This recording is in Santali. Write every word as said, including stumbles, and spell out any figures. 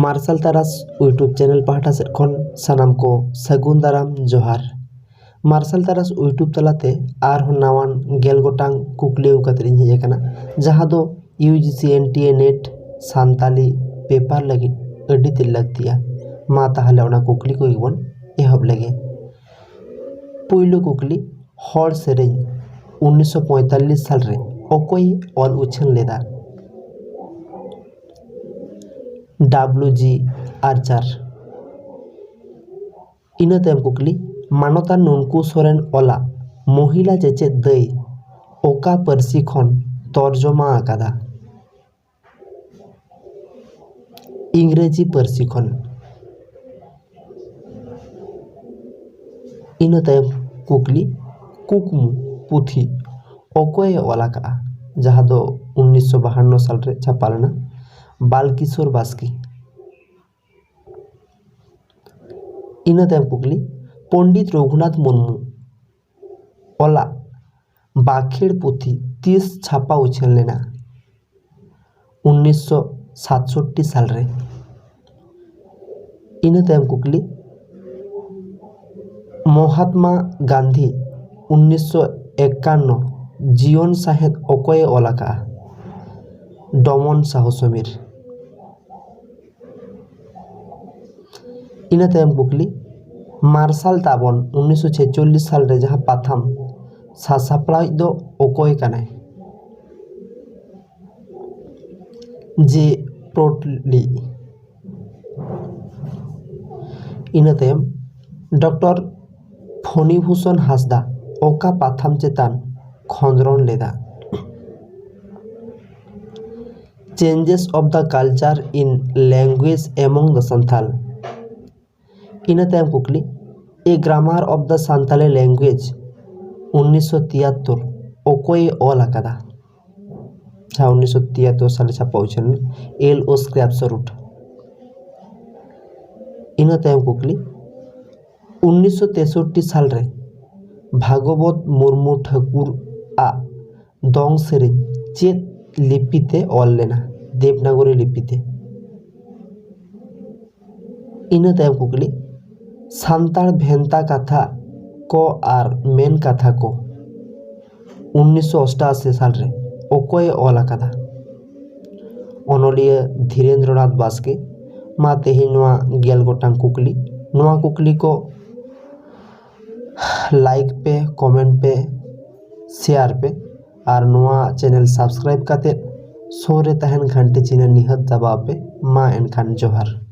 ᱢᱟᱨᱥᱟᱞ ᱛᱟᱨᱟᱥ YouTube ᱪᱮᱱᱮᱞ ᱯᱟᱦᱴᱟ ᱥᱮᱫ ᱠᱷᱚᱱ ᱥᱟᱱᱟᱢ ᱠᱚ ᱥᱟᱹᱜᱩᱱ ᱫᱟᱨᱟᱢ ᱡᱚᱦᱟᱨ᱾ ᱢᱟᱨᱥᱟᱞ ᱛᱟᱨᱟᱥ YouTube ᱛᱟᱞᱟᱛᱮ ᱟᱨᱦᱚᱸ ᱱᱟᱣᱟᱱ ᱜᱮᱞ ᱜᱚᱴᱟᱝ ᱠᱩᱠᱞᱤ ᱟᱹᱜᱩ ᱠᱟᱛᱮ ᱤᱧ ᱦᱮᱡ ᱟᱠᱟᱱᱟ, ᱡᱟᱦᱟᱸ ᱫᱚ U G C N T A net Santali paper ᱞᱟᱹᱜᱤᱫ ᱟᱹᱰᱤ ᱛᱮᱫ ᱞᱟᱹᱠᱛᱤᱭᱟ᱾ ᱢᱟ ᱛᱟᱦᱚᱞᱮ ᱚᱱᱟ ᱠᱩᱠᱞᱤ ᱠᱚᱜᱮ ᱵᱚᱱ ᱮᱦᱚᱵ ᱞᱮᱜᱮ᱾ ᱯᱩᱭᱞᱩ ᱠᱩᱠᱞᱤ, ᱦᱚᱲ ᱥᱮᱨᱮᱧ ᱩᱱᱤᱥᱥᱚ ᱯᱚᱸᱭᱛᱟᱞᱞᱤᱥ ᱥᱟᱞ ᱨᱮ ᱚᱠᱚᱭ ᱚᱞ ᱩᱪᱷᱟᱹᱱ ᱞᱮᱫᱟ? ᱰᱟᱵᱞᱩ ᱡᱤ ᱟᱨᱪᱟᱨ᱾ ᱤᱱᱟᱹ ᱛᱟᱭᱚᱢ ᱠᱩᱠᱞᱤ, ᱢᱟᱱᱚᱛᱟᱱ ᱱᱩᱱᱠᱩ ᱥᱚᱨᱮᱱ ᱚᱞᱟᱜ ᱢᱚᱦᱤᱞᱟ ᱪᱮᱪᱮᱫ ᱫᱟᱹᱭ ᱚᱠᱟ ᱯᱟᱹᱨᱥᱤ ᱠᱷᱚᱱ ᱛᱚᱨᱡᱚᱢᱟ ᱟᱠᱟᱫᱟ? ᱤᱝᱨᱮᱡᱤ ᱯᱟᱹᱨᱥᱤ ᱠᱷᱚᱱ᱾ ᱤᱱᱟᱹ ᱛᱟᱭᱚᱢ ᱠᱩᱠᱞᱤ, ᱠᱩᱠᱢᱩ ᱯᱩᱛᱷᱤ ᱚᱠᱚᱭᱮ ᱚᱞ ᱟᱠᱟᱫᱼᱟ, ᱡᱟᱦᱟᱸ ᱫᱚ ᱩᱱᱤᱥᱥᱚ ᱵᱟᱦᱟᱱᱱᱚ ᱥᱟᱞ ᱨᱮ ᱪᱷᱟᱯᱟ ᱞᱮᱱᱟ? ᱵᱟᱞᱠᱤᱥᱳᱨ ᱵᱟᱥᱠᱮ᱾ ᱤᱱᱟᱹ ᱛᱟᱭᱚᱢ ᱠᱩᱠᱞᱤ, ᱯᱚᱱᱰᱤᱛ ᱨᱚᱜᱷᱩᱱᱟᱛᱷ ᱢᱩᱨᱢᱩ ᱚᱞᱟᱜ ᱵᱟᱸᱠᱷᱮᱲ ᱯᱩᱛᱷᱤ ᱛᱤᱥ ᱪᱷᱟᱯᱟ ᱩᱪᱷᱟᱹᱱ ᱞᱮᱱᱟ? ᱩᱱᱤᱥᱥᱚ ᱥᱟᱛᱥᱚᱴᱴᱤ ᱥᱟᱞ ᱨᱮ᱾ ᱤᱱᱟᱹ ᱛᱟᱭᱚᱢ ᱠᱩᱠᱞᱤ, ᱢᱚᱦᱟᱛᱢᱟ ᱜᱟᱱᱫᱷᱤ ᱩᱱᱤᱥᱥᱚ ᱮᱠᱟᱱᱱᱚ ᱡᱤᱭᱚᱱ ᱥᱟᱶᱦᱮᱫ ᱚᱠᱚᱭᱮ ᱚᱞ ᱟᱠᱟᱫᱼᱟ? ᱰᱚᱢᱚᱱ ᱥᱟᱦᱩ ᱥᱚᱢᱤᱨ᱾ ᱤᱱᱟᱹ ᱛᱟᱭᱚᱢ ᱠᱩᱠᱞᱤ, ᱢᱟᱨᱥᱟᱞ ᱛᱟᱵᱚᱱ ᱩᱱᱤᱥᱥᱚ ᱪᱷᱮᱪᱪᱚᱞᱞᱤᱥ ᱥᱟᱞ ᱨᱮ ᱡᱟᱦᱟᱸ ᱯᱟᱛᱷᱟᱢ ᱥᱟᱥᱟᱯᱲᱟᱣᱤᱡ ᱫᱚ ᱚᱠᱚᱭ ᱠᱟᱱᱟᱭ? ᱡᱮ ᱯᱨᱚᱴᱞᱤ᱾ ᱤᱱᱟᱹ ᱛᱟᱭᱚᱢ ᱰᱚᱠᱴᱚᱨ ᱯᱷᱚᱱᱤ ᱵᱷᱩᱥᱚᱱ ᱦᱟᱸᱥᱫᱟ ᱚᱠᱟ ᱯᱟᱛᱷᱟᱢ ᱪᱮᱛᱟᱱ ᱠᱷᱚᱸᱫᱽᱨᱚᱱ ᱞᱮᱫᱟ? Changes of the culture in language among the Santhal. ᱤᱱᱟᱹ ᱛᱟᱭᱚᱢ ᱠᱩᱠᱞᱤ, A Grammar of the Santali Language ᱩᱱᱤᱥᱥᱚ ᱛᱤᱭᱟᱛᱛᱳᱨ ᱚᱠᱚᱭᱮ ᱚᱞ ᱟᱠᱟᱫᱟ? ᱡᱟᱦᱟᱸ ᱩᱱᱤᱥᱥᱚ ᱛᱤᱭᱟᱛᱛᱳᱨ ᱥᱟᱞᱮ ᱪᱷᱟᱯᱟ ᱩᱪᱷᱟᱹᱱ ᱞᱮᱱᱟ, ᱮᱞ ᱳ ᱥᱠᱨᱟᱯᱥᱨᱩᱰ᱾ ᱤᱱᱟᱹ ᱛᱟᱭᱚᱢ ᱠᱩᱠᱞᱤ, ᱩᱱᱤᱥᱥᱚ ᱛᱮᱥᱚᱴᱴᱤ ᱥᱟᱞ ᱨᱮ ᱵᱷᱟᱜᱚᱵᱚᱛ ᱢᱩᱨᱢᱩ ᱴᱷᱟᱹᱠᱩᱨ ᱟᱜ ᱫᱚᱝ ᱥᱮᱨᱮᱧ ᱪᱮᱫ ᱞᱤᱯᱤ ᱛᱮ ᱚᱞ ᱞᱮᱱᱟ? ᱫᱮᱵᱽᱱᱟᱜᱚᱨᱤ ᱞᱤᱯᱤ ᱛᱮ᱾ ᱤᱱᱟᱹ ᱛᱟᱭᱚᱢ ᱠᱩᱠᱞᱤ, ᱥᱟᱱᱛᱟᱲ ᱵᱷᱮᱱᱛᱟ ᱠᱟᱛᱷᱟ ᱠᱚ ᱟᱨ ᱢᱮᱱ ᱠᱟᱛᱷᱟ ᱠᱚ ᱩᱱᱤᱥᱥᱚ ᱚᱥᱴᱟᱥᱤ ᱥᱟᱞ ᱨᱮ ᱚᱠᱚᱭᱮ ᱚᱞ ᱟᱠᱟᱫᱟ? ᱚᱱᱚᱞᱤᱭᱟᱹ ᱫᱷᱤᱨᱮᱱᱫᱨᱚᱱᱟᱛᱷ ᱵᱟᱥᱠᱮ᱾ ᱢᱟ ᱛᱮᱦᱮᱧ ᱱᱚᱣᱟ ᱜᱮᱞ ᱜᱚᱴᱟᱝ ᱠᱩᱠᱞᱤ, ᱱᱚᱣᱟ ᱠᱩᱠᱞᱤ ᱠᱚ ᱞᱟᱭᱤᱠ ᱯᱮ, ᱠᱚᱢᱮᱱᱴ ᱯᱮ, ᱥᱮᱭᱟᱨ ᱯᱮ ᱟᱨ ᱱᱚᱣᱟ ᱪᱮᱱᱮᱞ ᱥᱟᱵᱥᱠᱨᱟᱭᱤᱵ ᱠᱟᱛᱮ ᱥᱩᱨ ᱨᱮ ᱛᱟᱦᱮᱱ ᱜᱷᱟᱱᱴᱤ ᱪᱤᱱᱦᱟᱹ ᱱᱤᱦᱟᱹᱛ ᱫᱟᱵᱟᱣ ᱯᱮ᱾ ᱢᱟ ᱮᱱᱠᱷᱟᱱ ᱡᱚᱦᱟᱨ᱾